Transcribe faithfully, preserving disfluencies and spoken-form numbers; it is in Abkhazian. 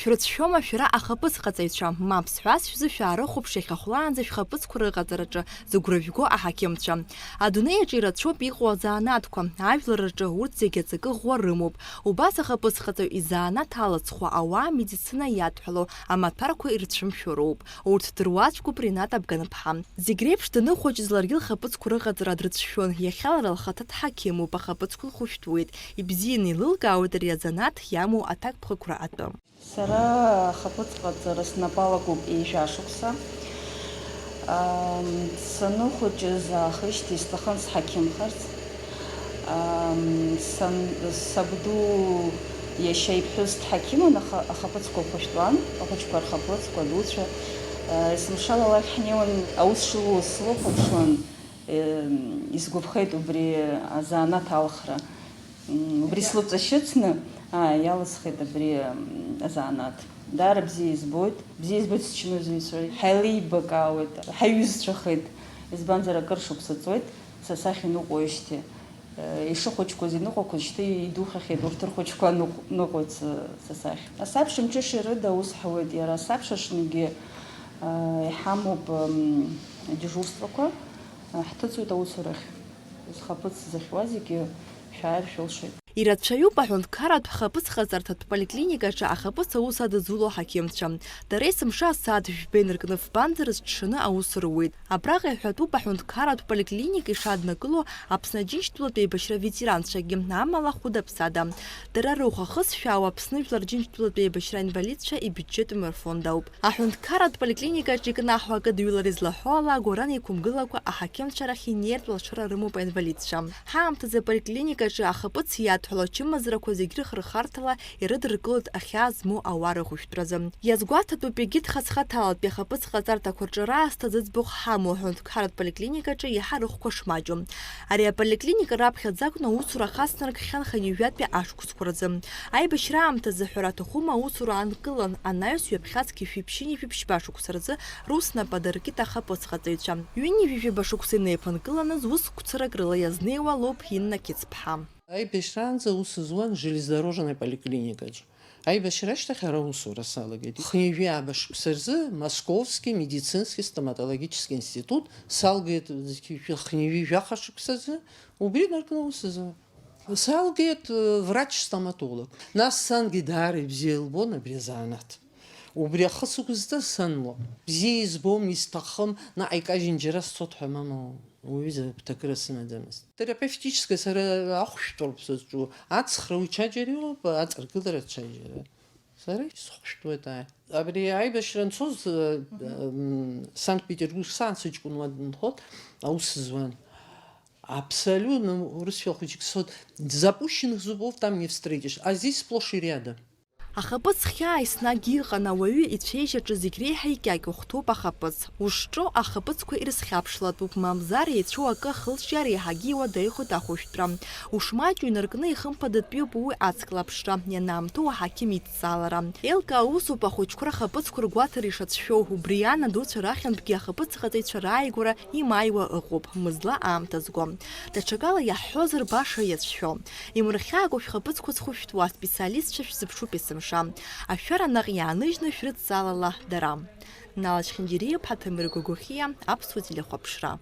Шәрыцәшәома шәара ахаԥыцҟаҵаҩцәа? Мап сҳәазшәа шәаарыхәаԥш иахьа хәлаанӡа шәхаԥыцқәа рыҟаҵараҿы зыгәра жәго аҳақьымцәа. Адунеи аҿы ирацәоуп иҟоу азанааҭқәа, ажәлар рҿы урҭ зегьы аҵакы ӷәӷәа рымоуп. Убас ахаԥыцҟаҵаҩ изанааҭ алаҵхәа ауаа амедицина иадҳәалоу амаҭәарқәа ирцәымшәо роуп. Урҭ дыруаӡәкуп Ринат Абганԥҳа. Зегь реиԥш даныхәыҷыз ларгьы лхаԥыцқәа рыҟаҵара дрыцәшәон. Иахьа лара лхаҭа дҳақьымуп, ахаԥыцқәа лхәышәтәуеит. Ибзианы илылкаауеит ари азанааҭ иамоу аҭакԥхықәра атәы. Сара ахаԥыц ҟаҵара снапы алакуп ҩажәа шықәса. Ам, саныхәыҷыз аахижьҭеи сҭахын сҳақьымхарц. Ам, сан-, сабду иашьа иԥҳәыс дҳақьымын, аха ахаԥыцқәа лхәышәтәуан, ахәыҷқәа рхаԥыцқәа, адуцәа. А, есымша лалахь ҳнеиуан, аус шылуаз слыхәаԥшуан, ем, исгәаԥхеит убри азанааҭ алхра. М, убри слыҵашьыцны, аа, иалысхит абри, м, азанааҭ. Даара бзиа избоит, бзиа избоит счымазаҩцәа, ҳаилибакаауеит, ҳаиҩызцәахеит, избанзар, акыр шықәса ҵуеит са сахь иныҟәоижьҭеи. Э, ишыхәыҷқәаз иныҟәақәаз шьҭа идухахьеит, урҭ рхәыҷқәа ныҟә-, ныҟәоит са, са сахь. Асабша мҽышеи рыда аус ҳауеит, иара асабшаҿгьы, э, иҳамоуп, м, адежурствақәа, э, ҳҭыҵуеит аусурахь. Зхаԥыц зыхьуа зегьы шәааир шәылшоит. Ирацәаҩуп аҳәынҭқарратә хаԥыц ҟаҵарҭатә поликлиникаҿы ахаԥыц аус адызуло аҳақьымцәа. Дара есымша асааҭ жәба инаркны фбанӡа рызҽҽаны аус руеит. Абраҟа иҳәатәуп аҳәынҭқарратә поликлиника ишаднакыло Аԥсны Аџьынџьтәылатә еибашьра аветеранцәагьы, амала хәыда-ԥсада. Дара рыхә ахысшәаау Аԥсны Жәлар Џьынџьтәылатә еибашьра аинвалидцәа ибиуџьетмҩа рфонд ауп. Аҳәынҭқарратә поликлиникаҿы икнаҳау акы дыҩлар излаҳәо ала, агәаран еиқәымгылакәа аҳақьымцәа рахь инеиртә алшара рымоуп аинвалидцәа. Ҳаамҭазы аполиклиникаҿы ахаԥыц иадҳәалоу ачымазарақәа зегь рыхырхарҭала ирыдыркылоит ахьаа змоу ауаа рыхәышәтәразы. Иазгәаҭатәуп егьырҭ хацхаҭалатәи ахаԥыц ҟаҵарҭақәа рҿы раасҭа зыӡбахә ҳамоу аҳәынҭқарратә поликлиникаҿы иаҳа рыхәқәа шмаҷу. Ари аполиклиника раԥхьаӡа акәны аусура ахацнаркхьан хынҩажәатәи ашықәсқәа рзы. Аибашьра аамҭазы, ҳәара аҭахума, аусура аанкылан, анаҩс ҩаԥхьа зқьи жәшәи ԥшьынҩажәи ԥшьба шықәса рзы рус нап адыркит ахаԥыцҟаҵаҩцәа. Ҩынҩажәи жәаба шықәса инеиԥынкыланы зусқәцарак рыла иазнеиуа лоуп Инна Қьыцԥҳа. Аибашьраанӡа аус зуан железнодорожный поликлиникаҿы. Аибашьра ашьҭахь ара аусура салагеит. Хынҩажәи ааба шықәса рзы Московский медицинский стоматологический институт салгеит, хынҩажәи жәаха шықәсазы убри инаркны аус азы. Салгеит, э, врач-стоматолог. Нас сангьы даара ибзиа илбон абри азанааҭ. Убри ахы сықәызҵаз сан лоуп. Бзиа избом, исҭахым, наҟ икажьын џьара сцот ҳәа мама уаҩы изы агәҭакыра сымаӡамызт. Терапевтическое сара ахәшәтәроуп сызҿу. Ацхрауа ичаџьара иоуп, аҵаргылара ачаџьара. Сара исыхәшәтәуеит, ааи. Абри аибашьра анцоз, э, м, Санкт-Петербург саан сыҷкәын уа дынхот, аус зуан. Абсолютно урысшәа хәыҷык сот, запущенных зубов там не встретишь, а здесь сплошь и рядом. Ахаԥыц хьаа еснагь иҟан, ауаҩы ицәеижь аҿы зегь реиҳа икьакьоу хҭоуп ахаԥыц. Ушҿоу ахаԥыцқәа ирызхьаԥшлатәуп, мамзар еицәоу акы ахылҿиаар еиҳагьы иуадаҩхоит ахәышәтәра. Ушмаҷу инаркны ихымԥадатәиуп уи ацклаԥшра, ианаамҭоу аҳақьым идҵалара. Еилкаау усуп ахәыҷқәа рхаԥыцқәа ргәаҭара ишацәшәо, убри аан адуцәа рахьынтәгьы ахаԥыцҟаҵаҩцәа рааигәара имааиуа ыҟоуп, мызла аамҭа зго. Даҽакала иаҳҳәозар, баша иацәшәо. Имырхьааго шәхаԥыцқәа зхәышәтәуа аспециалистцәа шәзыԥшуп есымша. Ашәара наҟ иааныжьны шәрыдҵалала дара. Нала Чхинџьириаԥҳа, Ҭамыр Гогохиа, Аԥсуа телехәаԥшра.